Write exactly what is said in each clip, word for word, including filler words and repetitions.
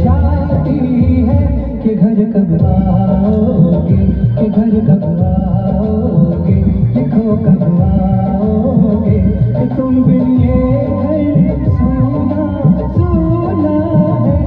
जाती है कि घर कब आओगे, कि घर कब आओगे, लिखो कब आओगे, कि तुम बिन ये घर सूना सूना है।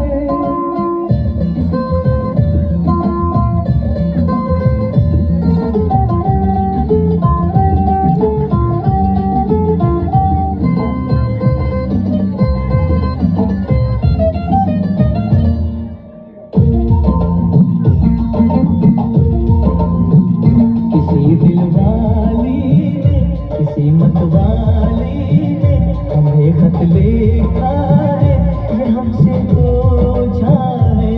किसी दिल वाली ने, किसी मत वाली ने हमें खत लिखा है, ये हमसे पूछा है।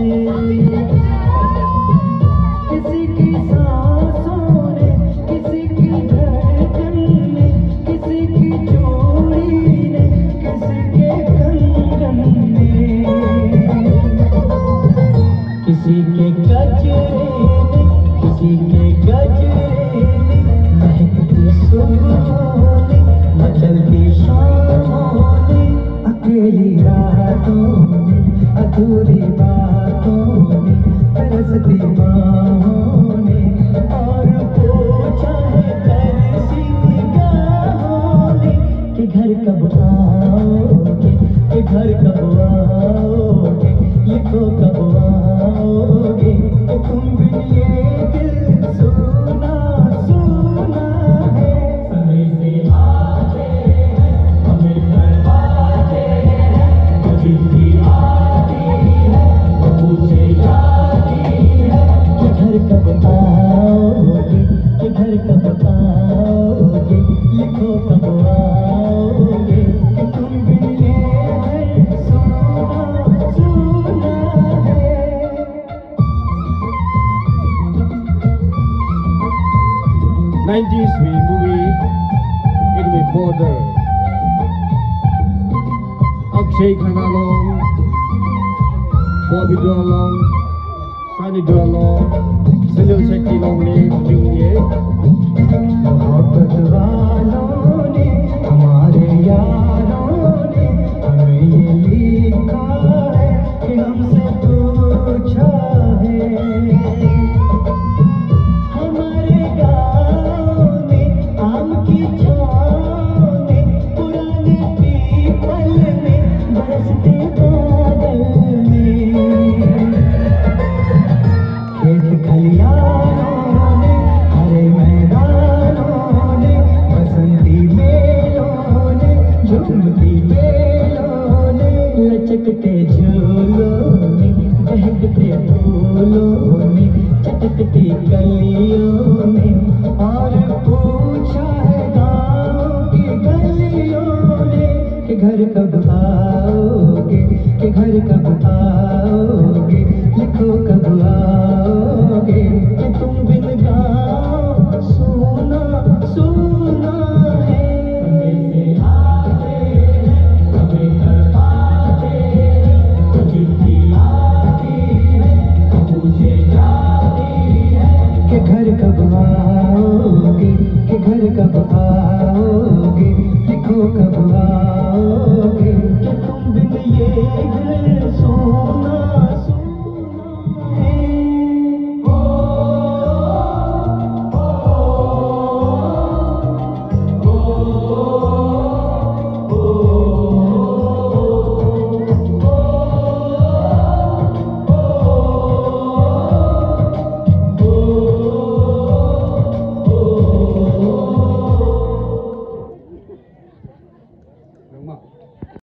किसी की सांसों ने, किसी की धड़कन ने, किसी की चूड़ी ने, किसी के कंगन ने, किसी के गजरे ने, किसी के गजरे ने, महकती सुबहों ने, मचलती शामों ने, अकेली रातों ने, अधूरी बातों ने, तरसती बाहों ने, और पूछा है तरसी निगाहों ने कि घर कब आओगे, कि घर कब आओगे, लिखो कब आओगे, कि तुम बिन ये दिल सूना सूना है। समय से आगे है, हमें परवाह है, कभी भी आती है, वो पूछे जाती है कि घर कब आओगे, कि घर कब आओगे, लिखो कब आओगे, कि तुम बिन ये घर सूना सूना है। Nineties wui movie Inwui Border, Akshay Khanna long, Bobby Deol long, Sunny Deol long, Sunil Shetty longli ringye. मोहब्बत वालों ने, हमारे यारों ने हमें ये लिखा है कि हमसे पूछा है। हमारे गाँव में आम की छाँव में, पुराने पीपल में, बरसते बादल में, खेत खलियानों ने, हरे मैदानों ने, बसंती मेलों ने, झूमती बेलों ने, लचकते झूलों ने, बहकते फूलों ने, चटकती कलियों ने, और पूछा है गाँव की गलियों ने कि घर कब आओगे, कि घर कब आओगे।